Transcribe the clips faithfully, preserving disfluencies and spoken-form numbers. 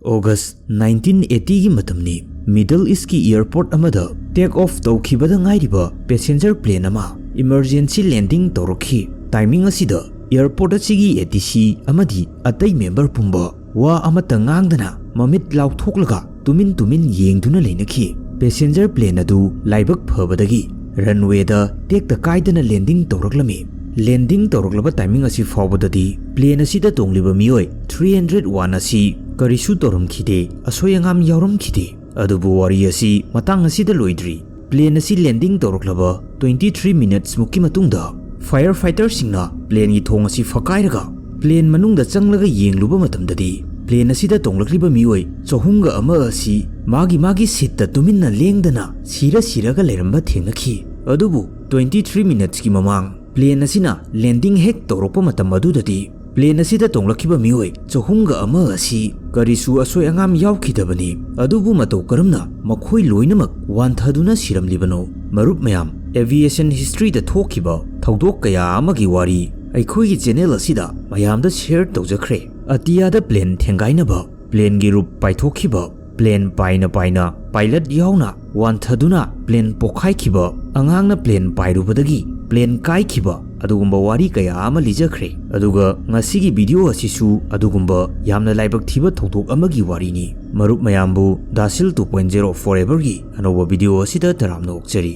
August nineteen ꯑꯦꯇꯤꯒꯤ ꯃꯇꯝꯅꯤ꯫ Middle ꯏꯁꯀꯤ airport ꯑꯃꯗ ꯇꯦꯛ ꯑꯣꯐ ꯇꯧꯈꯤꯕꯗ ꯉꯥꯏꯔꯤꯕ ꯄꯦꯁꯦꯟꯖꯔ ꯄ꯭ꯂꯦꯟ ꯑꯃ ꯏꯃꯔꯖꯦꯟꯁꯤ ꯂꯦꯟꯗꯤꯡ ꯇꯧꯔꯛꯈꯤ꯫ ꯇꯥꯏꯃꯤꯡ ꯑꯁꯤꯗ ꯑꯦꯌꯔꯄꯣꯔꯠ ꯑꯁꯤꯒꯤ ꯑꯦ ꯇꯤ ꯁꯤ ꯑꯃꯗꯤ ꯑꯇꯩ ꯃꯦꯝꯕꯔ ꯄꯨꯝꯕ ꯋꯥ ꯑꯃꯠꯇ ꯉꯥꯡꯗꯅ ꯃꯃꯤꯠ ꯂꯥꯎꯊꯣꯛꯂꯒ ꯇꯨꯃꯤꯟ ꯇꯨꯃꯤꯟ ꯌꯦꯡꯗꯨꯅ ꯂꯩꯅꯈꯤ꯫ ꯄꯦꯁꯦꯟꯖꯔ ꯄ꯭ꯂꯦꯟ ꯑꯗꯨ ꯂꯥꯏꯕꯛ ꯐꯕꯗꯒꯤ ꯔꯟꯋꯦꯗ ꯇꯦꯛꯇ ꯀꯥꯏꯗꯅ ꯂꯦꯟꯗꯤꯡ ꯇꯧꯔꯛꯂꯝꯃꯤ꯫ ꯂꯦꯟꯗꯤꯡ ꯇꯧꯔꯛꯂꯕ ꯇꯥꯏꯃꯤꯡ ꯑꯁꯤ ꯐꯥꯎꯕꯗꯗꯤ ꯄ꯭ꯂꯦꯟ ꯑꯁꯤꯗ ꯇꯣꯡꯂꯤꯕ ꯃꯤꯑꯣꯏ ꯊ꯭ꯔꯤ ꯍꯟꯗ꯭ꯔꯦꯠ ꯋꯥꯟ ꯑꯁꯤ ꯀꯔꯤꯁꯨ ꯇꯧꯔꯝꯈꯤꯗꯦ, ꯑꯁꯣꯏ ꯑꯉꯥꯝ ꯌꯥꯎꯔꯝꯈꯤꯗꯦ꯫ ꯑꯗꯨꯕꯨ ꯋꯥꯔꯤ ꯑꯁꯤ ꯃꯇꯥꯡ ꯑꯁꯤꯗ ꯂꯣꯏꯗ꯭ꯔꯤ꯫ ꯄ꯭ꯂꯦꯟ ꯑꯁꯤ ꯂꯦꯟꯗꯤꯡ ꯇꯧꯔꯛꯂꯕ ꯇ꯭ꯋꯦꯟꯇꯤ ꯊ꯭ꯔꯤ ꯃꯤꯅꯠꯁ ꯃꯨꯛꯀꯤ ꯃꯇꯨꯡꯗ ꯐꯥꯌꯔ ꯐꯥꯏꯇꯔꯁꯤꯡꯅ ꯄ꯭ꯂꯦꯟꯒꯤ ꯊꯣꯡ ꯑꯁꯤ ꯐꯛꯀꯥꯏꯔꯒ ꯄ꯭ꯂꯦꯟ ꯃꯅꯨꯡꯗ ꯆꯪꯂꯒ ꯌꯦꯡꯂꯨꯕ ꯃꯇꯝꯗꯗꯤ ꯄ꯭ꯂꯦꯟ ꯑꯁꯤꯗ ꯇꯣꯡꯂꯛꯂꯤꯕ ꯃꯤꯑꯣꯏ ꯆꯍꯨꯝꯒ ꯑꯃ ꯑꯁꯤ ꯃꯥꯒꯤ ꯃꯥꯒꯤ ꯁꯤꯠꯇ ꯇꯨꯃꯤꯟꯅ ꯂꯦꯡꯗꯅ ꯁꯤꯔ ꯁꯤꯔꯒ ꯂꯩꯔꯝꯕ ꯊꯦꯡꯅꯈꯤ꯫ ꯑꯗꯨꯕꯨ ꯇ꯭ꯋꯦꯟꯇꯤ ꯊ꯭ꯔꯤ ꯃꯤꯅꯠꯁꯀꯤ ꯃꯃꯥꯡ ꯄ꯭ꯂꯦꯟ ꯑꯁꯤꯅ ꯂꯦꯟꯗꯤꯡ ꯍꯦꯛ ꯇꯧꯔꯛꯄ ꯃꯇꯝ ꯑꯗꯨꯗꯗꯤ ꯄ꯭ꯂꯦꯟ ꯑꯁꯤꯗ ꯇꯣꯡꯂꯛꯈꯤꯕ ꯃꯤꯑꯣꯏ ꯆꯍꯨꯝꯒ ꯑꯃ ꯑꯁꯤ ꯀꯔꯤꯁꯨ ꯑꯁꯣꯏ ꯑꯉꯥꯝ ꯌꯥꯎꯈꯤꯗꯕꯅꯤ꯫ ꯑꯗꯨꯕꯨ ꯃꯇꯧ ꯀꯔꯝꯅ ꯃꯈꯣꯏ ꯂꯣꯏꯅꯃꯛ ꯋꯥꯟꯊꯗꯨꯅ ꯁꯤꯔꯝꯂꯤꯕꯅꯣ? ꯃꯔꯨꯞ ꯃꯌꯥꯝ, ꯑꯦꯚꯤꯌꯦꯁꯟ ꯍꯤꯁꯇ꯭ꯔꯤꯗ ꯊꯣꯛꯈꯤꯕ ꯊꯧꯗꯣꯛ ꯀꯌꯥ ꯑꯃꯒꯤ ꯋꯥꯔꯤ ꯑꯩꯈꯣꯏꯒꯤ ꯆꯦꯅꯦꯜ ꯑꯁꯤꯗ ꯃꯌꯥꯝꯗ ꯁꯦꯌꯔ ꯇꯧꯖꯈ꯭ꯔꯦ꯫ ꯑꯇꯤꯌꯥꯗ ꯄ꯭ꯂꯦꯟ ꯊꯦꯡꯒꯥꯏꯅꯕ, ꯄ꯭ꯂꯦꯟꯒꯤ ꯔꯨꯞ ꯄꯥꯏꯊꯣꯛꯈꯤꯕ, ꯄ꯭ꯂꯦꯟ ꯄꯥꯏꯅ ꯄꯥꯏꯅ ꯄꯥꯏꯂꯠ ꯌꯥꯎꯅ ꯋꯥꯟꯊꯗꯨꯅ ꯄ꯭ꯂꯦꯟ ꯄꯣꯛꯈꯥꯏꯈꯤꯕ, ꯑꯉꯥꯡꯅ ꯄ꯭ꯂꯦꯟ ꯄꯥꯏꯔꯨꯕꯗꯒꯤ ꯄ꯭ꯂꯦꯟ ꯀꯥꯏꯈꯤꯕ, ꯑꯗꯨꯒꯨꯝꯕ ꯋꯥꯔꯤ ꯀꯌꯥ ꯑꯃ ꯂꯤꯖꯈ꯭ꯔꯦ꯫ ꯑꯗꯨꯒ ꯉꯁꯤꯒꯤ ꯚꯤꯗꯤꯑꯣ ꯑꯁꯤꯁꯨ ꯑꯗꯨꯒꯨꯝꯕ ꯌꯥꯝꯅ ꯂꯥꯏꯕꯛ ꯊꯤꯕ ꯊꯧꯗꯣꯛ ꯑꯃꯒꯤ ꯋꯥꯔꯤꯅꯤ꯫ ꯃꯔꯨꯞ ꯃꯌꯥꯝꯕꯨ ꯗꯥꯁꯤꯜ ꯇꯨ ꯄꯣꯏꯟꯠ ꯖꯦꯔꯣ ꯐꯣꯔ ꯑꯦꯚꯔꯒꯤ ꯑꯅꯧꯕ ꯚꯤꯗꯤꯑꯣ ꯑꯁꯤꯗ ꯇꯔꯥꯝꯅ ꯑꯣꯛꯆꯔꯤ꯫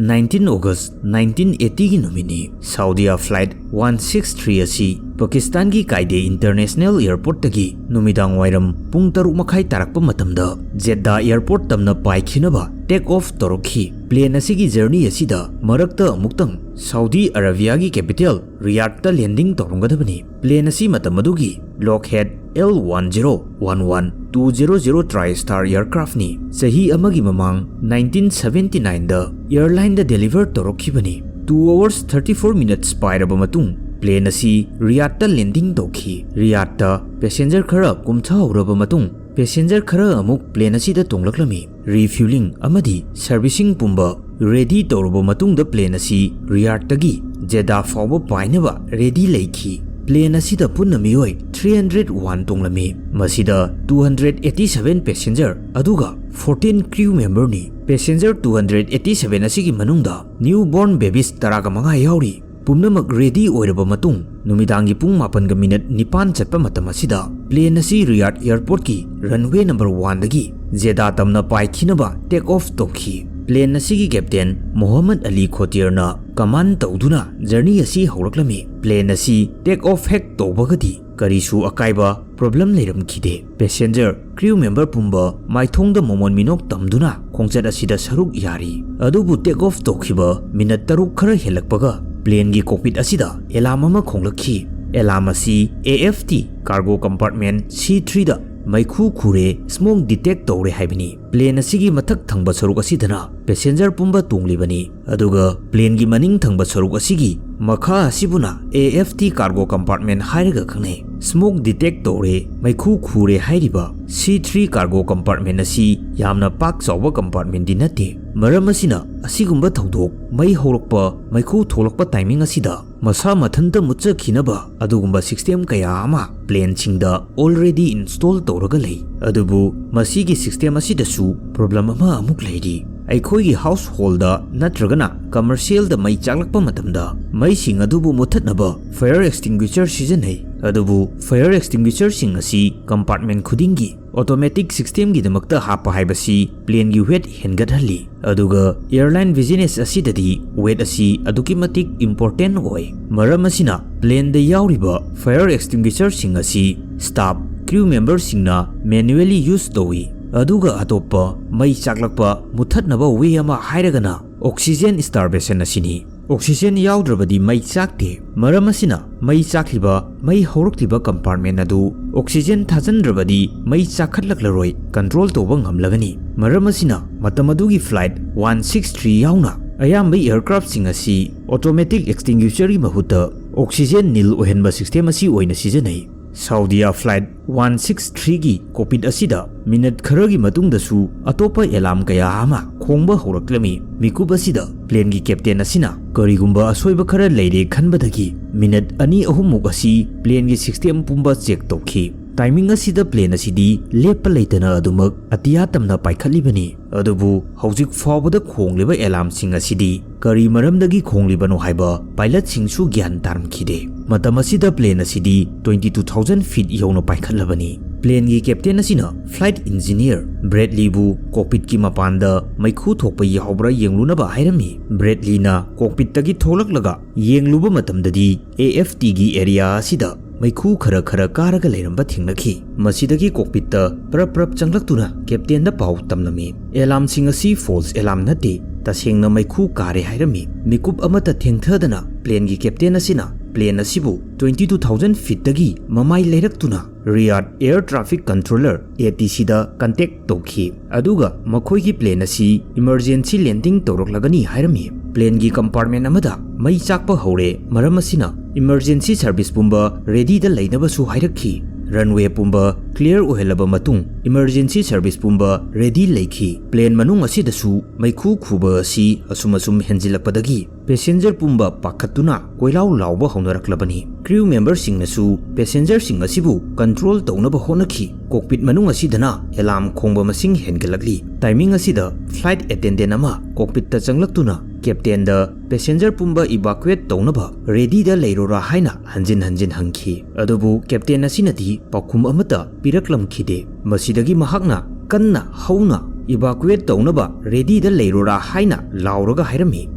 ꯅꯥꯏꯟꯇꯤꯟ ꯑꯣꯒꯁ ꯅꯥꯏꯟꯇꯤꯟ ꯑꯦꯇꯤꯒꯤ ꯅꯨꯃꯤꯠꯅꯤ꯫ ꯁꯥꯎꯗꯤꯌꯥ ꯐ꯭ꯂꯥꯏꯠ ꯋꯥꯟ ꯁꯤꯛꯁ ꯊ꯭ꯔꯤ ꯑꯁꯤ ꯄꯥꯀꯤꯁꯇꯥꯟꯒꯤ ꯀꯥꯏꯗꯦ ꯏꯟꯇꯔꯅꯦꯁꯅꯦꯜ ꯑꯦꯌꯔꯄꯣꯔꯠꯇꯒꯤ ꯅꯨꯃꯤꯗꯥꯡ ꯋꯥꯏꯔꯝ ꯄꯨꯡ ꯇꯔꯨꯛ ꯃꯈꯥꯏ ꯇꯥꯔꯛꯄ ꯃꯇꯝꯗ ꯖꯦꯗꯥ ꯑꯦꯌꯔꯄꯣꯔꯠ ꯇꯝꯅ ꯄꯥꯏꯈꯤꯅꯕ ꯇꯦꯛ ꯑꯣꯐ ꯇꯧꯔꯛꯈꯤ꯫ ꯄ꯭ꯂꯦꯟ ꯑꯁꯤꯒꯤ ꯖꯔꯅꯤ ꯑꯁꯤꯗ ꯃꯔꯛꯇ ꯑꯃꯨꯛꯇꯪ ꯁꯥꯎꯗꯤ ꯑꯔꯥꯕꯤꯌꯥꯒꯤ ꯀꯦꯄꯤꯇꯦꯜ ꯔꯤꯌꯥꯗꯇ ꯂꯦꯟꯗꯤꯡ ꯇꯧꯔꯝꯒꯗꯕꯅꯤ꯫ ꯄ꯭ꯂꯦꯟ ꯑꯁꯤ ꯃꯇꯝ ꯑꯗꯨꯒꯤ Lockheed L one zero one one two zero zero TriStar ꯑꯦꯌꯔꯀ꯭ꯔꯥꯐꯅꯤ꯫ ꯆꯍꯤ ꯑꯃꯒꯤ ꯃꯃꯥꯡ ꯅꯥꯏꯟꯇꯤꯟ ꯁꯚꯦꯟꯇꯤ ꯅꯥꯏꯟꯗ ꯑꯦꯌꯔꯂꯥꯏꯟꯗ ꯗꯦꯂꯤꯚꯔ ꯇꯧꯔꯛꯈꯤꯕꯅꯤ꯫ Two hours thirty four minutes ꯄꯥꯏꯔꯕ ꯃꯇꯨꯡ ꯄ꯭ꯂꯦꯟ ꯑꯁꯤ ꯔꯤꯌꯥꯗꯇ ꯂꯦꯟꯗꯤꯡ ꯇꯧꯈꯤ꯫ ꯔꯤꯌꯥꯗꯇ ꯄꯦꯁꯦꯟꯖꯔ ꯈꯔ ꯀꯨꯝꯊꯍꯧꯔꯕ ꯃꯇꯨꯡ ꯄꯦꯁꯦꯟꯖꯔ ꯈꯔ ꯑꯃꯨꯛ ꯄ꯭ꯂꯦꯟ ꯑꯁꯤꯗ ꯇꯣꯡꯂꯛꯂꯝꯃꯤ꯫ ꯔꯤꯐ꯭ꯌꯨꯂꯤꯡ ꯑꯃꯗꯤ ꯁꯔꯚꯤꯁꯤꯡ ꯄꯨꯝꯕ ꯔꯦꯗꯤ ꯇꯧꯔꯕ ꯃꯇꯨꯡꯗ ꯄ꯭ꯂꯦꯟ ꯑꯁꯤ ꯔꯤꯌꯥꯗꯇꯒꯤ ꯖꯦꯗꯥ ꯐꯥꯎꯕ ꯄꯥꯏꯅꯕ ꯔꯦꯗꯤ ꯂꯩꯈꯤ꯫ Plane ꯑꯁꯤꯗ ꯄꯨꯟꯅ ꯃꯤꯑꯣꯏ three hundred one ꯇꯣꯡꯂꯝꯃꯤ꯫ ꯃꯁꯤꯗ two hundred eighty seven passenger ꯑꯗꯨꯒ fourteen crew memberꯅꯤ꯫ Passenger two hundred eighty seven ꯑꯁꯤꯒꯤ ꯃꯅꯨꯡꯗ newborn babies ꯇꯔꯥꯒ ꯃꯉꯥ ꯌꯥꯎꯔꯤ꯫ ꯄꯨꯝꯅꯃꯛ ready ꯑꯣꯏꯔꯕ ꯃꯇꯨꯡ, ꯅꯨꯃꯤꯗꯥꯡꯒꯤ ꯄꯨꯡ ꯃꯥꯄꯟꯒ minute ꯅꯤꯄꯥꯟ ꯆꯠꯄ ꯃꯇꯝ ꯑꯁꯤꯗ plane ꯑꯁꯤ Riyadh airportꯀꯤ runway number oneꯗꯒꯤ Jeddah ꯇꯝꯅ ꯄꯥꯏꯈꯤꯅꯕ take off ꯇꯧꯈꯤ꯫ Plane ꯑꯁꯤꯒꯤ captain ꯃꯣꯍꯝꯃꯗ ꯑꯂꯤ ꯈꯣꯇꯤꯌꯔꯅ command ꯇꯧꯗꯨꯅ journey ꯑꯁꯤ ꯍꯧꯔꯛꯂꯝꯃꯤ꯫ Plane ꯑꯁꯤ take off ꯍꯦꯛ ꯇꯧꯕꯒꯗꯤ ꯀꯔꯤꯁꯨ ꯑꯀꯥꯏꯕ problem ꯂꯩꯔꯝꯈꯤꯗꯦ꯫ Passenger, crew member ꯄꯨꯝꯕ ꯃꯥꯏꯊꯣꯡꯗ ꯃꯃꯣꯟ ꯃꯤꯅꯣꯛ ꯇꯝꯗꯨꯅ ꯈꯣꯡꯆꯠ ꯑꯁꯤꯗ ꯁꯔꯨꯛ ꯌꯥꯔꯤ꯫ ꯑꯗꯨꯕꯨ take off ꯇꯧꯈꯤꯕ minute ꯇꯔꯨꯛ ꯈꯔ ꯍꯦꯜꯂꯛꯄꯒ planeꯒꯤ cockpit ꯑꯁꯤꯗ alarm ꯑꯃ ꯈꯣꯡꯂꯛꯈꯤ꯫ Alarm ꯑꯁꯤ AFT cargo compartment C threeꯗ ꯃꯩꯈꯨ ꯈꯨꯔꯦ, smoke detect ꯇꯧꯔꯦ ꯍꯥꯏꯕꯅꯤ꯫ Plane ꯑꯁꯤꯒꯤ ꯃꯊꯛ ꯊꯪꯕ ꯁꯔꯨꯛ ꯑꯁꯤꯗꯅ passenger ꯄꯨꯝꯕ ꯇꯣꯡꯂꯤꯕꯅꯤ꯫ ꯑꯗꯨꯒ planeꯒꯤ ꯃꯅꯤꯡ ꯊꯪꯕ ꯁꯔꯨꯛ ꯑꯁꯤꯒꯤ ꯃꯈꯥ ꯑꯁꯤꯕꯨꯅ AFT cargo compartment ꯍꯥꯏꯔꯒ ꯈꯪꯅꯩ꯫ Smoke detect ꯇꯧꯔꯦ, ꯃꯩꯈꯨ ꯈꯨꯔꯦ ꯍꯥꯏꯔꯤꯕ C three cargo compartment ꯑꯁꯤ ꯌꯥꯝꯅ ꯄꯥꯛ ꯆꯥꯎꯕ compartmentꯗꯤ ꯅꯠꯇꯦ꯫ ꯃꯔꯝ ꯑꯁꯤꯅ ꯑꯁꯤꯒꯨꯝꯕ ꯊꯧꯗꯣꯛ, ꯃꯩ ꯍꯧꯔꯛꯄ, ꯃꯩꯈꯨ ꯊꯣꯛꯂꯛꯄ timing ꯑꯁꯤꯗ ꯃꯁꯥ ꯃꯊꯟꯇ ꯃꯨꯠꯆꯈꯤꯅꯕ ꯑꯗꯨꯒꯨꯝꯕ system ꯀꯌꯥ ꯑꯃ planeꯁꯤꯡꯗ already install ꯇꯧꯔꯒ ꯂꯩ꯫ ꯑꯗꯨꯕꯨ ꯃꯁꯤꯒꯤ system ꯑꯁꯤꯗꯁꯨ problem ꯑꯃ ꯑꯃꯨꯛ ꯂꯩꯔꯤ꯫ ꯑꯩꯈꯣꯏꯒꯤ householdꯗ ꯅꯠꯇ꯭ꯔꯒꯅ commercialꯗ ꯃꯩ ꯆꯥꯛꯂꯛꯄ ꯃꯇꯝꯗ ꯃꯩꯁꯤꯡ ꯑꯗꯨꯕꯨ ꯃꯨꯊꯠꯅꯕ fire extinguisher ꯁꯤꯖꯤꯟꯅꯩ꯫ ꯑꯗꯨꯕꯨ fire extinguisherꯁꯤꯡ ꯑꯁꯤ compartment ꯈꯨꯗꯤꯡꯒꯤ automatic systemꯒꯤꯗꯃꯛꯇ ꯍꯥꯞꯄ ꯍꯥꯏꯕꯁꯤ planeꯒꯤ weight ꯍꯦꯟꯒꯠꯍꯜꯂꯤ꯫ ꯑꯗꯨꯒ airline business ꯑꯁꯤꯗꯗꯤ weight ꯑꯁꯤ ꯑꯗꯨꯛꯀꯤ ꯃꯇꯤꯛ important ꯑꯣꯏ꯫ ꯃꯔꯝ ꯑꯁꯤꯅ planeꯗ ꯌꯥꯎꯔꯤꯕ fire extinguisherꯁꯤꯡ ꯑꯁꯤ staff, crew memberꯁꯤꯡꯅ manually use ꯇꯧꯏ꯫ ꯑꯗꯨꯒ ꯑꯇꯣꯞꯄ ꯃꯩ ꯆꯥꯛꯂꯛꯄ ꯃꯨꯊꯠꯅꯕ way ꯑꯃ ꯍꯥꯏꯔꯒꯅ oxygen starvation ꯑꯁꯤꯅꯤ꯫ Oxygen ꯌꯥꯎꯗ꯭ꯔꯕꯗꯤ ꯃꯩ ꯆꯥꯛꯇꯦ꯫ ꯃꯔꯝ ꯑꯁꯤꯅ ꯃꯩ ꯆꯥꯛꯂꯤꯕ, ꯃꯩ ꯍꯧꯔꯛꯂꯤꯕ compartment ꯑꯗꯨ oxygen ꯊꯥꯖꯤꯟꯗ꯭ꯔꯕꯗꯤ ꯃꯩ ꯆꯥꯛꯈꯠꯂꯛꯂꯔꯣꯏ, control ꯇꯧꯕ ꯉꯝꯂꯒꯅꯤ꯫ ꯃꯔꯝ ꯑꯁꯤꯅ ꯃꯇꯝ ꯑꯗꯨꯒꯤ flight one six three ꯌꯥꯎꯅ ꯑꯌꯥꯝꯕ aircraftꯁꯤꯡ ꯑꯁꯤ automatic extinguisherꯒꯤ ꯃꯍꯨꯠꯇ oxygen nil ꯑꯣꯏꯍꯟꯕ system ꯑꯁꯤ ꯑꯣꯏꯅ ꯁꯤꯖꯤꯟꯅꯩ꯫ Saudia Flight ꯋꯥꯟ ꯁꯤꯛꯁ ꯊ꯭ꯔꯤꯒꯤ cockpit ꯑꯁꯤꯗ ꯃꯤꯅꯠ ꯈꯔꯒꯤ ꯃꯇꯨꯡꯗꯁꯨ ꯑꯇꯣꯞꯄ alarm ꯀꯌꯥ ꯑꯃ ꯈꯣꯡꯕ ꯍꯧꯔꯛꯂꯝꯃꯤ꯫ ꯃꯤꯀꯨꯞ ꯑꯁꯤꯗ planeꯒꯤ captain ꯑꯁꯤꯅ ꯀꯔꯤꯒꯨꯝꯕ ꯑꯁꯣꯏꯕ ꯈꯔ ꯂꯩꯔꯦ ꯈꯟꯕꯗꯒꯤ ꯃꯤꯅꯠ ꯑꯅꯤ ꯑꯍꯨꯝꯃꯨꯛ ꯑꯁꯤ planeꯒꯤ system ꯄꯨꯝꯕ check ꯇꯧꯈꯤ꯫ Timing ꯑꯁꯤꯗ plane ꯑꯁꯤꯗꯤ ꯂꯦꯞꯄ ꯂꯩꯇꯅ ꯑꯗꯨꯃꯛ ꯑꯇꯤꯌꯥ ꯇꯝꯅ ꯄꯥꯏꯈꯠꯂꯤꯕꯅꯤ꯫ ꯑꯗꯨꯕꯨ ꯍꯧꯖꯤꯛ ꯐꯥꯎꯕꯗ ꯈꯣꯡꯂꯤꯕ alarmꯁꯤꯡ ꯑꯁꯤꯗꯤ ꯀꯔꯤ ꯃꯔꯝꯗꯒꯤ ꯈꯣꯡꯂꯤꯕꯅꯣ ꯍꯥꯏꯕ pilotꯁꯤꯡꯁꯨ ꯒ꯭ꯌꯥꯟ ꯇꯥꯔꯝꯈꯤꯗꯦ꯫ ꯃꯇꯝ ꯑꯁꯤꯗ plane ꯑꯁꯤꯗꯤ twenty two thousand feet ꯌꯧꯅ ꯄꯥꯏꯈꯠꯂꯕꯅꯤ꯫ Planeꯒꯤ captain ꯑꯁꯤꯅ flight engineer Bradleyꯕꯨ cockpitꯀꯤ ꯃꯄꯥꯟꯗ ꯃꯩꯈꯨ ꯊꯣꯛꯄ ꯌꯥꯎꯕ꯭ꯔꯥ ꯌꯦꯡꯂꯨꯅꯕ ꯍꯥꯏꯔꯝꯃꯤ꯫ Bradleyꯅ cockpitꯇꯒꯤ ꯊꯣꯛꯂꯛꯂꯒ ꯌꯦꯡꯂꯨꯕ ꯃꯇꯝꯗꯗꯤ AFTꯒꯤ area ꯑꯁꯤꯗ ꯃꯩꯈꯨ ꯈꯔ ꯈꯔ ꯀꯥꯔꯒ ꯂꯩꯔꯝꯕ ꯊꯦꯡꯅꯈꯤ꯫ ꯃꯁꯤꯗꯒꯤ cockpitꯇ ꯄ꯭ꯔꯞ ꯄ꯭ꯔꯞ ꯆꯪꯂꯛꯇꯨꯅ captainꯗ ꯄꯥꯎ ꯇꯝꯂꯝꯃꯤ꯫ Alarmꯁꯤꯡ ꯑꯁꯤ false alarm ꯅꯠꯇꯦ, ꯇꯁꯦꯡꯅ ꯃꯩꯈꯨ ꯀꯥꯔꯦ ꯍꯥꯏꯔꯝꯃꯤ꯫ ꯃꯤꯀꯨꯞ ꯑꯃꯠꯇ ꯊꯦꯡꯊꯗꯅ planeꯒꯤ captain ꯑꯁꯤꯅ plane ꯑꯁꯤꯕꯨ twenty two thousand feetꯇꯒꯤ ꯃꯃꯥꯏ ꯂꯩꯔꯛꯇꯨꯅ Riyadh Air Traffic Controller, ATCꯗ contact ꯇꯧꯈꯤ꯫ ꯑꯗꯨꯒ ꯃꯈꯣꯏꯒꯤ plane ꯑꯁꯤ emergency landing ꯇꯧꯔꯛꯂꯒꯅꯤ ꯍꯥꯏꯔꯝꯃꯤ꯫ Planeꯒꯤ compartment ꯑꯃꯗ ꯃꯩ ꯆꯥꯛꯄ ꯍꯧꯔꯦ, ꯃꯔꯝ ꯑꯁꯤꯅ emergency service ꯄꯨꯝꯕ readyꯗ ꯂꯩꯅꯕꯁꯨ ꯍꯥꯏꯔꯛꯈꯤ꯫ Runway ꯄꯨꯝꯕ clear ꯑꯣꯏꯍꯜꯂꯕ ꯃꯇꯨꯡ emergency service ꯄꯨꯝꯕ ready ꯂꯩꯈꯤ꯫ Plane ꯃꯅꯨꯡ ꯑꯁꯤꯗꯁꯨ ꯃꯩꯈꯨ ꯈꯨꯕ ꯑꯁꯤ ꯑꯁꯨꯝ ꯑꯁꯨꯝ ꯍꯦꯟꯖꯤꯜꯂꯛꯄꯗꯒꯤ passenger ꯄꯨꯝꯕ ꯄꯥꯈꯠꯇꯨꯅ ꯀꯣꯏꯂꯥꯎ ꯂꯥꯎꯕ ꯍꯧꯅꯔꯛꯂꯕꯅꯤ꯫ Crew memberꯁꯤꯡꯅꯁꯨ passengerꯁꯤꯡ ꯑꯁꯤꯕꯨ control ꯇꯧꯅꯕ ꯍꯣꯠꯅꯈꯤ꯫ Cockpit ꯃꯅꯨꯡ ꯑꯁꯤꯗꯅ alarm ꯈꯣꯡꯕ ꯃꯁꯤꯡ ꯍꯦꯟꯒꯠꯂꯛꯂꯤ꯫ Timing ꯑꯁꯤꯗ flight attendant ꯑꯃ cockpitꯇ ꯆꯪꯂꯛꯇꯨꯅ captainꯗ passenger ꯄꯨꯝꯕ evacuate ꯇꯧꯅꯕ readyꯗ ꯂꯩꯔꯣꯔꯥ ꯍꯥꯏꯅ ꯍꯟꯖꯤꯟ ꯍꯟꯖꯤꯟ ꯍꯪꯈꯤ꯫ ꯑꯗꯨꯕꯨ captain ꯑꯁꯤꯅꯗꯤ ꯄꯥꯎꯈꯨꯝ ꯑꯃꯠꯇ ꯄꯤꯔꯛꯂꯝꯈꯤꯗꯦ꯫ ꯃꯁꯤꯗꯒꯤ ꯃꯍꯥꯛꯅ ꯀꯟꯅ ꯍꯧꯅ evacuate ꯇꯧꯅꯕ readyꯗ ꯂꯩꯔꯣꯔꯥ ꯍꯥꯏꯅ ꯂꯥꯎꯔꯒ ꯍꯥꯏꯔꯝꯃꯤ꯫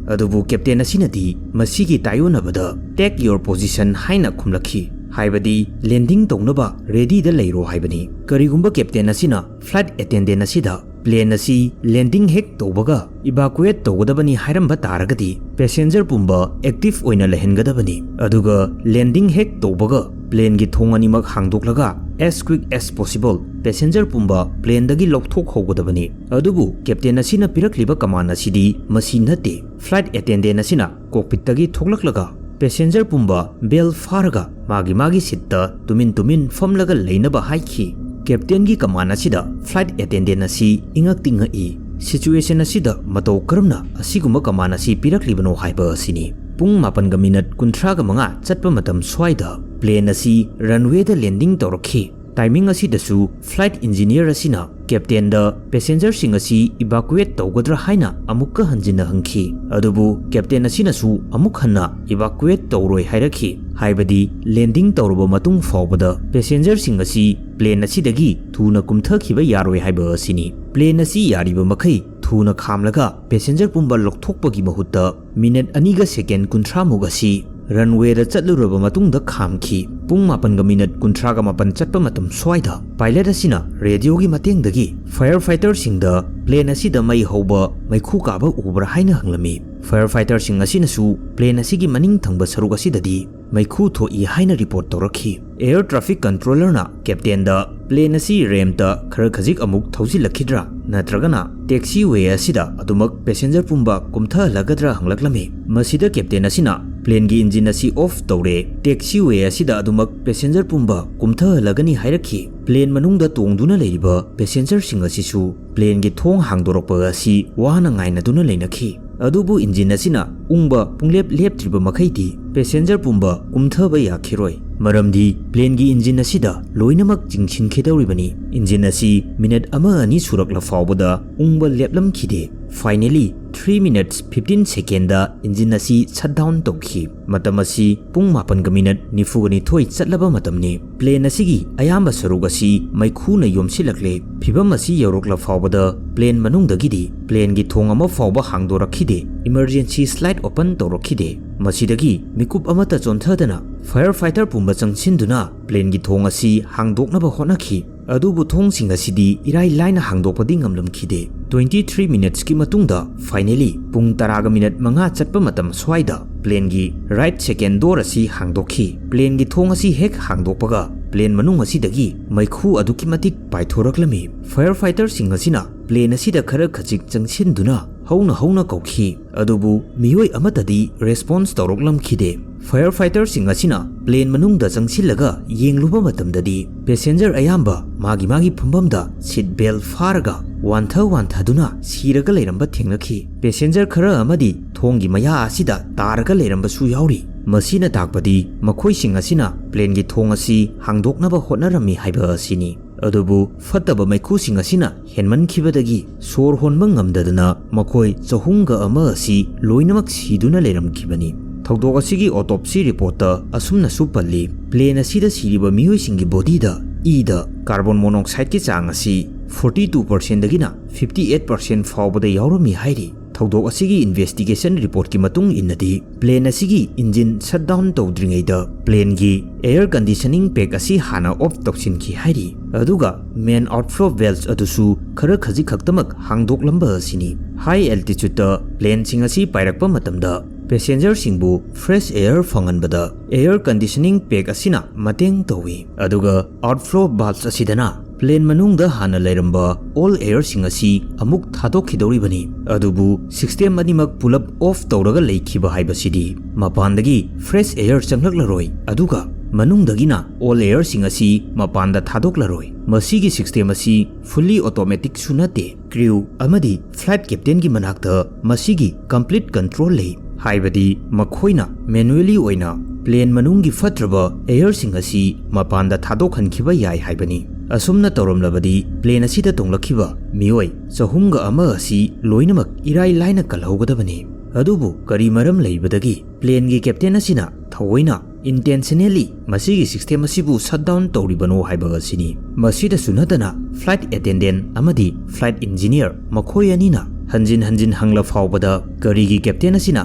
ꯑꯗꯨꯕꯨ captain ꯑꯁꯤꯅꯗꯤ ꯃꯁꯤꯒꯤ ꯇꯥꯏꯌꯣꯟꯅꯕꯗ take your position ꯍꯥꯏꯅ ꯈꯨꯝꯂꯛꯈꯤ, ꯍꯥꯏꯕꯗꯤ landing ꯇꯧꯅꯕ readyꯗ ꯂꯩꯔꯣ ꯍꯥꯏꯕꯅꯤ꯫ ꯀꯔꯤꯒꯨꯝꯕ captain ꯑꯁꯤꯅ flight attendant ꯑꯁꯤꯗ plane ꯑꯁꯤ landing ꯍꯦꯛ ꯇꯧꯕꯒ evacuate ꯇꯧꯒꯗꯕꯅꯤ ꯍꯥꯏꯔꯝꯕ ꯇꯥꯔꯒꯗꯤ passenger ꯄꯨꯝꯕ active ꯑꯣꯏꯅ ꯂꯩꯍꯟꯒꯗꯕꯅꯤ꯫ ꯑꯗꯨꯒ landing ꯍꯦꯛ ꯇꯧꯕꯒ planeꯒꯤ ꯊꯣꯡ ꯑꯅꯤꯃꯛ ꯍꯥꯡꯗꯣꯛꯂꯒ as quick as possible passenger ꯄꯨꯝꯕ planeꯗꯒꯤ ꯂꯧꯊꯣꯛꯍꯧꯒꯗꯕꯅꯤ꯫ ꯑꯗꯨꯕꯨ captain ꯑꯁꯤꯅ ꯄꯤꯔꯛꯂꯤꯕ command ꯑꯁꯤꯗꯤ ꯃꯁꯤ ꯅꯠꯇꯦ꯫ Flight attendant ꯑꯁꯤꯅ cockpitꯇꯒꯤ ꯊꯣꯛꯂꯛꯂꯒ ꯄꯦꯁꯦꯟꯖꯔ ꯄꯨꯝꯕ ꯕꯦꯜ ꯐꯥꯔꯒ ꯃꯥꯒꯤ ꯃꯥꯒꯤ ꯁꯤꯠꯇ ꯇꯨꯃꯤꯟ ꯇꯨꯃꯤꯟ ꯐꯝꯂꯒ ꯂꯩꯅꯕ ꯍꯥꯏꯈꯤ꯫ ꯀꯦꯞꯇꯦꯟꯒꯤ ꯀꯃꯥꯟ ꯑꯁꯤꯗ ꯐ꯭ꯂꯥꯏꯠ ꯑꯦꯇꯦꯟꯗꯦꯟ ꯑꯁꯤ ꯏꯉꯛꯇꯤ ꯉꯛꯏ꯫ ꯁꯤꯆꯨꯋꯦꯁꯟ ꯑꯁꯤꯗ ꯃꯇꯧ ꯀꯔꯝꯅ ꯑꯁꯤꯒꯨꯝꯕ ꯀꯃꯥꯟ ꯑꯁꯤ ꯄꯤꯔꯛꯂꯤꯕꯅꯣ ꯍꯥꯏꯕ ꯑꯁꯤꯅꯤ꯫ ꯄꯨꯡ ꯃꯥꯄꯟꯒ ꯃꯤꯅꯠ ꯀꯨꯟꯊ꯭ꯔꯥꯒ ꯃꯉꯥ ꯆꯠꯄ ꯃꯇꯝ ꯁ꯭ꯋꯥꯏꯗ ꯄ꯭ꯂꯦꯟ ꯑꯁꯤ ꯔꯟꯋꯦꯗ ꯂꯦꯟꯗꯤꯡ ꯇꯧꯔꯛꯈꯤ꯫ ꯇꯥꯏꯃꯤꯡ ꯑꯁꯤꯗꯁꯨ ꯐ꯭ꯂꯥꯏꯠ ꯏꯟꯖꯤꯅꯤꯌꯔ ꯑꯁꯤꯅ ꯀꯦꯞꯇꯦꯟꯗ ꯄꯦꯁꯦꯟꯖꯔꯁꯤꯡ ꯑꯁꯤ ꯏꯚꯥꯀꯨꯋꯦꯠ ꯇꯧꯒꯗ꯭ꯔꯥ ꯍꯥꯏꯅ ꯑꯃꯨꯛꯀ ꯍꯟꯖꯤꯟꯅ ꯍꯪꯈꯤ꯫ ꯑꯗꯨꯕꯨ ꯀꯦꯞꯇꯦꯟ ꯑꯁꯤꯅꯁꯨ ꯑꯃꯨꯛ ꯍꯟꯅ ꯏꯚꯥꯀꯨꯋꯦꯠ ꯇꯧꯔꯣꯏ ꯍꯥꯏꯔꯛꯈꯤ, ꯍꯥꯏꯕꯗꯤ ꯂꯦꯟꯗꯤꯡ ꯇꯧꯔꯕ ꯃꯇꯨꯡ ꯐꯥꯎꯕꯗ ꯄꯦꯁꯦꯟꯖꯔꯁꯤꯡ ꯑꯁꯤ ꯄ꯭ꯂꯦꯟ ꯑꯁꯤꯗꯒꯤ ꯊꯨꯅ ꯀꯨꯝꯊꯈꯤꯕ ꯌꯥꯔꯣꯏ ꯍꯥꯏꯕ ꯑꯁꯤꯅꯤ꯫ ꯄ꯭ꯂꯦꯟ ꯑꯁꯤ ꯌꯥꯔꯤꯕ ꯃꯈꯩ ꯊꯨꯅ ꯈꯥꯝꯂꯒ ꯄꯦꯁꯦꯟꯖꯔ ꯄꯨꯝꯕ ꯂꯧꯊꯣꯛꯄꯒꯤ ꯃꯍꯨꯠꯇ ꯃꯤꯅꯠ ꯑꯅꯤꯒ ꯁꯦꯀꯦꯟ ꯀꯨꯟꯊ꯭ꯔꯥ ꯃꯨꯛ ꯑꯁꯤ ꯔꯟꯋꯦꯗ ꯆꯠꯂꯨꯔꯕ ꯃꯇꯨꯡꯗ ꯈꯥꯝꯈꯤ꯫ ꯄꯨꯡ ꯃꯥꯄꯟꯒ ꯃꯤꯅꯠ ꯀꯨꯟꯊ꯭ꯔꯥꯒ ꯃꯥꯄꯟ ꯆꯠꯄ ꯃꯇꯝ ꯁ꯭ꯋꯥꯏꯗ ꯄꯥꯏꯂꯠ ꯑꯁꯤꯅ ꯔꯦꯗꯤꯑꯣꯒꯤ ꯃꯇꯦꯡꯗꯒꯤ ꯐꯥꯌꯔ ꯐꯥꯏꯇꯔꯁꯤꯡꯗ ꯄ꯭ꯂꯦꯟ ꯑꯁꯤꯗ ꯃꯩ ꯍꯧꯕ ꯃꯩꯈꯨ ꯀꯥꯕ ꯎꯕ꯭ꯔꯥ ꯍꯥꯏꯅ ꯍꯪꯂꯝꯃꯤ꯫ ꯐꯥꯌꯔ ꯐꯥꯏꯇꯔꯁꯤꯡ ꯑꯁꯤꯅꯁꯨ ꯄ꯭ꯂꯦꯟ ꯑꯁꯤꯒꯤ ꯃꯅꯤꯡ ꯊꯪꯕ ꯁꯔꯨꯛ ꯑꯁꯤꯗꯗꯤ ꯃꯩꯈꯨ ꯊꯣꯛꯏ ꯍꯥꯏꯅ ꯔꯤꯄꯣꯔꯠ ꯇꯧꯔꯛꯈꯤ꯫ ꯑꯦꯌꯔ ꯇ꯭ꯔꯥꯐꯤꯛ ꯀꯟꯇ꯭ꯔꯣꯂꯔꯅ ꯀꯦꯞꯇꯦꯟꯗ ꯄ꯭ꯂꯦꯟ ꯑꯁꯤ ꯔꯦꯝꯞꯇ ꯈꯔ ꯈꯖꯤꯛ ꯑꯃꯨꯛ ꯊꯧꯖꯤꯜꯂꯛꯈꯤꯗ꯭ꯔꯥ ꯅꯠꯇ꯭ꯔꯒꯅ ꯇꯦꯛꯁꯤ ꯋꯦ ꯑꯁꯤꯗ ꯑꯗꯨꯃꯛ ꯄꯦꯁꯦꯟꯖꯔ ꯄꯨꯝꯕ ꯀꯨꯝꯊꯍꯜꯂꯒꯗ꯭ꯔꯥ ꯍꯪꯂꯛꯂꯝꯃꯤ꯫ ꯃꯁꯤꯗ ꯀꯦꯞꯇꯦꯟ ꯑꯁꯤꯅ ꯄ꯭ꯂꯦꯟꯒꯤ ꯏꯟꯖꯤꯟ ꯑꯁꯤ ꯑꯣꯐ ꯇꯧꯔꯦ, ꯇꯦꯛꯁꯤ ꯋꯦ ꯑꯁꯤꯗ ꯑꯗꯨꯃꯛ ꯄꯦꯁꯦꯟꯖꯔ ꯄꯨꯝꯕ ꯀꯨꯝꯊꯍꯜꯂꯒꯅꯤ ꯍꯥꯏꯔꯛꯈꯤ꯫ ꯄ꯭ꯂꯦꯟ ꯃꯅꯨꯡꯗ ꯇꯣꯡꯗꯨꯅ ꯂꯩꯔꯤꯕ ꯄꯦꯁꯦꯟꯖꯔꯁꯤꯡ ꯑꯁꯤꯁꯨ ꯄ꯭ꯂꯦꯟꯒꯤ ꯊꯣꯡ ꯍꯥꯡꯗꯣꯔꯛꯄ ꯑꯁꯤ ꯋꯥꯅ ꯉꯥꯏꯅꯗꯨꯅ ꯂꯩꯅꯈꯤ꯫ ꯑꯗꯨꯕꯨ ꯏꯟꯖꯤꯟ ꯑꯁꯤꯅ ꯎꯪꯕ ꯄꯨꯡꯂꯦꯞ ꯂꯦꯞꯇ꯭ꯔꯤꯕ ꯃꯈꯩꯗꯤ ꯄꯦꯁꯦꯟꯖꯔ ꯄꯨꯝꯕ ꯀꯨꯝꯊꯕ ꯌꯥꯈꯤꯔꯣꯏ, ꯃꯔꯝꯗꯤ ꯄ꯭ꯂꯦꯟꯒꯤ ꯏꯟꯖꯤꯟ ꯑꯁꯤꯗ ꯂꯣꯏꯅꯃꯛ ꯆꯤꯡꯁꯤꯟꯈꯤꯗꯧꯔꯤꯕꯅꯤ꯫ ꯏꯟꯖꯤꯟ ꯑꯁꯤ ꯃꯤꯅꯠ ꯑꯃ ꯑꯅꯤ ꯁꯨꯔꯛꯂ ꯐꯥꯎꯕꯗ ꯎꯪꯕ ꯂꯦꯞꯂꯝꯈꯤꯗꯦ꯫ Finally, three minutes fifteen second engine ꯑꯁꯤ ꯁꯠ ꯗꯥꯎꯟ ꯇꯧꯈꯤ꯫ ꯃꯇꯝ ꯑꯁꯤ ꯄꯨꯡ ꯃꯥꯄꯟꯒ ꯃꯤꯅꯠ ꯅꯤꯐꯨꯒ ꯅꯤꯊꯣꯏ ꯆꯠꯂꯕ ꯃꯇꯝꯅꯤ꯫ ꯄ꯭ꯂꯦꯟ ꯑꯁꯤꯒꯤ ꯑꯌꯥꯝꯕ ꯁꯔꯨꯛ ꯑꯁꯤ ꯃꯩꯈꯨꯅ ꯌꯣꯝꯁꯤꯜꯂꯛꯂꯦ꯫ ꯐꯤꯚꯝ ꯑꯁꯤ ꯌꯧꯔꯛꯂ ꯐꯥꯎꯕꯗ ꯄ꯭ꯂꯦꯟ ꯃꯅꯨꯡꯗꯒꯤꯗꯤ ꯄ꯭ꯂꯦꯟꯒꯤ ꯊꯣꯡ ꯑꯃ ꯐꯥꯎꯕ ꯍꯥꯡꯗꯣꯔꯛꯈꯤꯗꯦ, ꯏꯃꯔꯖꯦꯟꯁꯤ ꯁ꯭ꯂꯥꯏꯠ ꯑꯣꯄꯟ ꯇꯧꯔꯛꯈꯤꯗꯦ꯫ ꯃꯁꯤꯗꯒꯤ ꯃꯤꯀꯨꯞ ꯑꯃꯠꯇ ꯆꯣꯟꯊꯗꯅ ꯐꯥꯌꯔ ꯐꯥꯏꯇꯔ ꯄꯨꯝꯕ ꯆꯪꯁꯤꯟꯗꯨꯅ ꯄ꯭ꯂꯦꯟꯒꯤ ꯊꯣꯡ ꯑꯁꯤ ꯍꯥꯡꯗꯣꯛꯅꯕ ꯍꯣꯠꯅꯈꯤ꯫ ꯑꯗꯨꯕꯨ ꯊꯣꯡꯁꯤꯡ ꯑꯁꯤꯗꯤ ꯏꯔꯥꯏ ꯂꯥꯏꯅ ꯍꯥꯡꯗꯣꯛꯄꯗꯤ ꯉꯝꯂꯝꯈꯤꯗꯦ꯫ ꯇ꯭ꯋꯦꯟꯇꯤ ꯊ꯭ꯔꯤ ꯃꯤꯅꯠꯁꯀꯤ ꯃꯇꯨꯡꯗ ꯐꯥꯏꯅꯦꯂꯤ ꯄꯨꯡ ꯇꯔꯥꯒ ꯃꯤꯅꯠ ꯃꯉꯥ ꯆꯠꯄ ꯃꯇꯝ ꯁ꯭ꯋꯥꯏꯗ planeꯒꯤ right second door ꯑꯁꯤ ꯍꯥꯡꯗꯣꯛꯈꯤ꯫ Planeꯒꯤ ꯊꯣꯡ ꯑꯁꯤ ꯍꯦꯛ ꯍꯥꯡꯗꯣꯛꯄꯒ plane ꯃꯅꯨꯡ ꯑꯁꯤꯗꯒꯤ ꯃꯩꯈꯨ ꯑꯗꯨꯛꯀꯤ ꯃꯇꯤꯛ ꯄꯥꯏꯊꯣꯔꯛꯂꯝꯃꯤ꯫ Firefighterꯁꯤꯡ ꯑꯁꯤꯅ plane ꯑꯁꯤꯗ ꯈꯔ ꯈꯖꯤꯛ ꯆꯪꯁꯤꯟꯗꯨꯅ ꯍꯧꯅ ꯍꯧꯅ ꯀꯧꯈꯤ, ꯑꯗꯨꯕꯨ ꯃꯤꯑꯣꯏ ꯑꯃꯠꯇꯗꯤ response ꯇꯧꯔꯛꯂꯝꯈꯤꯗꯦ꯫ Firefighterꯁꯤꯡ ꯑꯁꯤꯅ plane ꯃꯅꯨꯡꯗ ꯆꯪꯁꯤꯜꯂꯒ ꯌꯦꯡꯂꯨꯕ ꯃꯇꯝꯗꯗꯤ passenger ꯑꯌꯥꯝꯕ ꯃꯥꯒꯤ ꯃꯥꯒꯤ ꯐꯝꯐꯝꯗ seat belt ꯐꯥꯔꯒ ꯋꯥꯟꯊ ꯋꯥꯟꯊꯗꯨꯅ ꯁꯤꯔꯒ ꯂꯩꯔꯝꯕ ꯊꯦꯡꯅꯈꯤ꯫ Passenger ꯈꯔ ꯑꯃꯗꯤ ꯊꯣꯡꯒꯤ ꯃꯌꯥ ꯑꯁꯤꯗ ꯇꯥꯔꯒ ꯂꯩꯔꯝꯕꯁꯨ ꯌꯥꯎꯔꯤ꯫ ꯃꯁꯤꯅ ꯇꯥꯛꯄꯗꯤ ꯃꯈꯣꯏꯁꯤꯡ ꯑꯁꯤꯅ planeꯒꯤ ꯊꯣꯡ ꯑꯁꯤ ꯍꯥꯡꯗꯣꯛꯅꯕ ꯍꯣꯠꯅꯔꯝꯃꯤ ꯍꯥꯏꯕ ꯑꯁꯤꯅꯤ꯫ ꯑꯗꯨꯕꯨ ꯐꯠꯇꯕ ꯃꯩꯈꯨꯁꯤꯡ ꯑꯁꯤꯅ ꯍꯦꯟꯃꯟꯈꯤꯕꯗꯒꯤ ꯁꯣꯔ ꯍꯣꯟꯕ ꯉꯝꯗꯗꯅ ꯃꯈꯣꯏ ꯆꯍꯨꯝꯒ ꯑꯃ ꯑꯁꯤ ꯂꯣꯏꯅꯃꯛ ꯁꯤꯗꯨꯅ ꯂꯩꯔꯝꯈꯤꯕꯅꯤ꯫ ꯊꯧꯗꯣꯛ ꯑꯁꯤꯒꯤ autopsy reportꯇ ꯑꯁꯨꯝꯅꯁꯨ ꯄꯜꯂꯤ, plane ꯑꯁꯤꯗ ꯁꯤꯔꯤꯕ ꯃꯤꯑꯣꯏꯁꯤꯡꯒꯤ bodyꯗ ꯏꯗ carbon monoxideꯀꯤ ꯆꯥꯡ ꯑꯁꯤ forty two percentꯗꯒꯤꯅ fifty eight percent ꯐꯥꯎꯕꯗ ꯌꯥꯎꯔꯝꯃꯤ ꯍꯥꯏꯔꯤ꯫ ꯊꯧꯗꯣꯛ ꯑꯁꯤꯒꯤ investigation reportꯀꯤ ꯃꯇꯨꯡ ꯏꯟꯅꯗꯤ, plane ꯑꯁꯤꯒꯤ engine shutdown ꯇꯧꯗ꯭ꯔꯤꯉꯩꯗ planeꯒꯤ air conditioning pack ꯑꯁꯤ ꯍꯥꯟꯅ off ꯇꯧꯁꯤꯟꯈꯤ ꯍꯥꯏꯔꯤ, ꯑꯗꯨꯒ main outflow valves ꯑꯗꯨꯁꯨ ꯈꯔ ꯈꯖꯤꯛ ꯈꯛꯇꯃꯛ ꯍꯥꯡꯗꯣꯛꯂꯝꯕ ꯑꯁꯤꯅꯤ꯫ High altitudeꯇ planeꯁꯤꯡ ꯑꯁꯤ ꯄꯥꯏꯔꯛꯄ ꯃꯇꯝꯗ passengerꯁꯤꯡꯕꯨ fresh air ꯐꯪꯍꯟꯕꯗ air conditioning pack ꯑꯁꯤꯅ ꯃꯇꯦꯡ ꯇꯧꯏ, ꯑꯗꯨꯒ outflow valves ꯑꯁꯤꯗꯅ plane ꯃꯅꯨꯡꯗ ꯍꯥꯟꯅ ꯂꯩꯔꯝꯕ all airꯁꯤꯡ ꯑꯁꯤ ꯑꯃꯨꯛ ꯊꯥꯗꯣꯛꯈꯤꯗꯧꯔꯤꯕꯅꯤ꯫ ꯑꯗꯨꯕꯨ system ꯑꯅꯤꯃꯛ ꯄꯨꯂꯞ off ꯇꯧꯔꯒ ꯂꯩꯈꯤꯕ ꯍꯥꯏꯕꯁꯤꯗꯤ ꯃꯄꯥꯟꯗꯒꯤ fresh air ꯆꯪꯂꯛꯂꯔꯣꯏ, ꯑꯗꯨꯒ ꯃꯅꯨꯡꯗꯒꯤꯅ all airꯁꯤꯡ ꯑꯁꯤ ꯃꯄꯥꯟꯗ ꯊꯥꯗꯣꯛꯂꯔꯣꯏ꯫ ꯃꯁꯤꯒꯤ system ꯑꯁꯤ fully automaticꯁꯨ ꯅꯠꯇꯦ꯫ Crew ꯑꯃꯗꯤ flight captainꯒꯤ ꯃꯅꯥꯛꯇ ꯃꯁꯤꯒꯤ complete control ꯂꯩ, ꯍꯥꯏꯕꯗꯤ ꯃꯈꯣꯏꯅ manually ꯑꯣꯏꯅ plane ꯃꯅꯨꯡꯒꯤ ꯐꯠꯇ꯭ꯔꯕ airꯁꯤꯡ ꯑꯁꯤ ꯃꯄꯥꯟꯗ ꯊꯥꯗꯣꯛꯍꯟꯈꯤꯕ ꯌꯥꯏ ꯍꯥꯏꯕꯅꯤ꯫ ꯑꯁꯨꯝꯅ ꯇꯧꯔꯝꯂꯕꯗꯤ plane ꯑꯁꯤꯗ ꯇꯣꯡꯂꯛꯈꯤꯕ ꯃꯤꯑꯣꯏ ꯆꯍꯨꯝꯒ ꯑꯃ ꯑꯁꯤ ꯂꯣꯏꯅꯃꯛ ꯏꯔꯥꯏ ꯂꯥꯏꯅ ꯀꯜꯍꯧꯒꯗꯕꯅꯤ꯫ ꯑꯗꯨꯕꯨ ꯀꯔꯤ ꯃꯔꯝ ꯂꯩꯕꯗꯒꯤ planeꯒꯤ captain ꯑꯁꯤꯅ ꯊꯑꯣꯏꯅ intentionally ꯃꯁꯤꯒꯤ system ꯑꯁꯤꯕꯨ shutdown ꯇꯧꯔꯤꯕꯅꯣ ꯍꯥꯏꯕ ꯑꯁꯤꯅꯤ꯫ ꯃꯁꯤꯗꯁꯨ ꯅꯠꯇꯅ flight attendant ꯑꯃꯗꯤ flight engineer ꯃꯈꯣꯏ ꯑꯅꯤꯅ ꯍꯟꯖꯤꯟ ꯍꯟꯖꯤꯟ ꯍꯪꯂ ꯐꯥꯎꯕꯗ ꯀꯔꯤꯒꯤ captain ꯑꯁꯤꯅ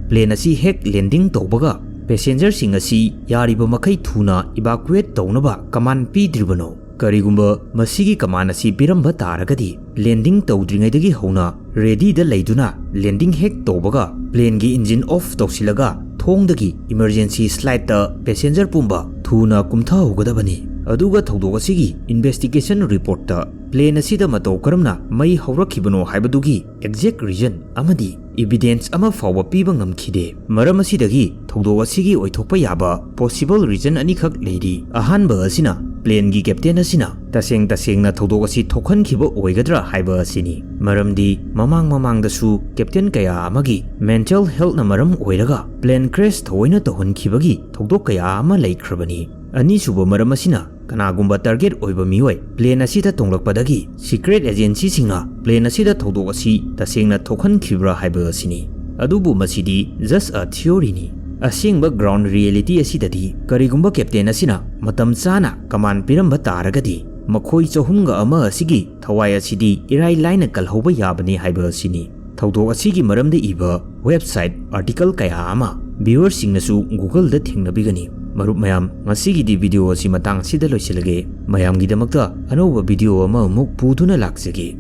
plane ꯑꯁꯤ ꯍꯦꯛ landing ꯇꯧꯕꯒ passengerꯁꯤꯡ ꯑꯁꯤ ꯌꯥꯔꯤꯕ ꯃꯈꯩ ꯊꯨꯅ evacuate ꯇꯧꯅꯕ command ꯄꯤꯗ꯭ꯔꯤꯕꯅꯣ? ꯀꯔꯤꯒꯨꯝꯕ ꯃꯁꯤꯒꯤ command ꯑꯁꯤ ꯄꯤꯔꯝꯕ ꯇꯥꯔꯒꯗꯤ, landing ꯇꯧꯗ꯭ꯔꯤꯉꯩꯗꯒꯤ ꯍꯧꯅ readyꯗ ꯂꯩꯗꯨꯅ landing ꯍꯦꯛ ꯇꯧꯕꯒ planeꯒꯤ engine off ꯇꯧꯁꯤꯜꯂꯒ ꯊꯣꯡꯗꯒꯤ emergency slide ꯇ passenger ꯄꯨꯝꯕ ꯊꯨꯅ ꯀꯨꯝꯊꯍꯧꯒꯗꯕꯅꯤ꯫ ꯑꯗꯨꯒ ꯊꯧꯗꯣꯛ ꯑꯁꯤꯒꯤ investigation report ꯇ plane ꯑꯁꯤꯗ ꯃꯇꯧ ꯀꯔꯝꯅ ꯃꯩ ꯍꯧꯔꯛꯈꯤꯕꯅꯣ ꯍꯥꯏꯕꯗꯨꯒꯤ exact reason ꯑꯃꯗꯤ evidence ꯑꯃ ꯐꯥꯎꯕ ꯄꯤꯕ ꯉꯝꯈꯤꯗꯦ꯫ ꯃꯔꯝ ꯑꯁꯤꯗꯒꯤ ꯊꯧꯗꯣꯛ ꯑꯁꯤꯒꯤ ꯑꯣꯏꯊꯣꯛꯄ ꯌꯥꯕ possible reason ꯑꯅꯤꯈꯛ ꯂꯩꯔꯤ꯫ ꯑꯍꯥꯟꯕ ꯑꯁꯤꯅ plane ꯒꯤ captain ꯑꯁꯤꯅ ꯇꯁꯦꯡ ꯇꯁꯦꯡꯅ ꯊꯧꯗꯣꯛ ꯑꯁꯤ ꯊꯣꯛꯍꯟꯈꯤꯕ ꯑꯣꯏꯒꯗ꯭ꯔꯥ ꯍꯥꯏꯕ ꯑꯁꯤꯅꯤ꯫ ꯃꯔꯝꯗꯤ ꯃꯃꯥꯡ ꯃꯃꯥꯡꯗꯁꯨ captain ꯀꯌꯥ ꯑꯃꯒꯤ mental health ꯅ ꯃꯔꯝ ꯑꯣꯏꯔꯒ plane crash ꯊꯑꯣꯏꯅ ꯇꯧꯍꯟꯈꯤꯕꯒꯤ ꯊꯧꯗꯣꯛ ꯀꯌꯥ ꯑꯃ ꯂꯩꯈ꯭ꯔꯕꯅꯤ꯫ ꯑꯅꯤꯁꯨꯕ ꯃꯔꯝ ꯑꯁꯤꯅ ꯀꯅꯥꯒꯨꯝꯕ target ꯑꯣꯏꯕ ꯃꯤꯑꯣꯏ plane ꯑꯁꯤꯗ ꯇꯣꯡꯂꯛꯄꯗꯒꯤ secret agency ꯁꯤꯡꯅ plane ꯑꯁꯤꯗ ꯊꯧꯗꯣꯛ ꯑꯁꯤ ꯇꯁꯦꯡꯅ ꯊꯣꯛꯍꯟꯈꯤꯕ꯭ꯔꯥ ꯍꯥꯏꯕ ꯑꯁꯤꯅꯤ꯫ ꯑꯗꯨꯕꯨ ꯃꯁꯤꯗꯤ just a theory ꯅꯤ꯫ ꯑꯁꯦꯡꯕ ground reality ꯑꯁꯤꯗꯗꯤ ꯀꯔꯤꯒꯨꯝꯕ captain ꯑꯁꯤꯅ ꯃꯇꯝ ꯆꯥꯅ command ꯄꯤꯔꯝꯕ ꯇꯥꯔꯒꯗꯤ ꯃꯈꯣꯏ ꯆꯍꯨꯝꯒ ꯑꯃ ꯑꯁꯤꯒꯤ ꯊꯋꯥꯏ ꯑꯁꯤꯗꯤ ꯏꯔꯥꯏ ꯂꯥꯏꯅ ꯀꯜꯍꯧꯕ ꯌꯥꯕꯅꯤ ꯍꯥꯏꯕ ꯑꯁꯤꯅꯤ꯫ ꯊꯧꯗꯣꯛ ꯑꯁꯤꯒꯤ ꯃꯔꯝꯗ ꯏꯕ website article ꯀꯌꯥ ꯑꯃ viewer ꯁꯤꯡꯅꯁꯨ Google ꯗ ꯊꯦꯡꯅꯕꯤꯒꯅꯤ꯫ ꯃꯔꯨꯞ ꯃꯌꯥꯝ, ꯉꯁꯤꯒꯤꯗꯤ video ꯑꯁꯤ ꯃꯇꯥꯡ ꯑꯁꯤꯗ ꯂꯣꯏꯁꯤꯜꯂꯒꯦ꯫ ꯃꯌꯥꯝꯒꯤꯗꯃꯛꯇ ꯑꯅꯧꯕ video ꯑꯃ ꯑꯃꯨꯛ ꯄꯨꯗꯨꯅ ꯂꯥꯛꯆꯒꯦ꯫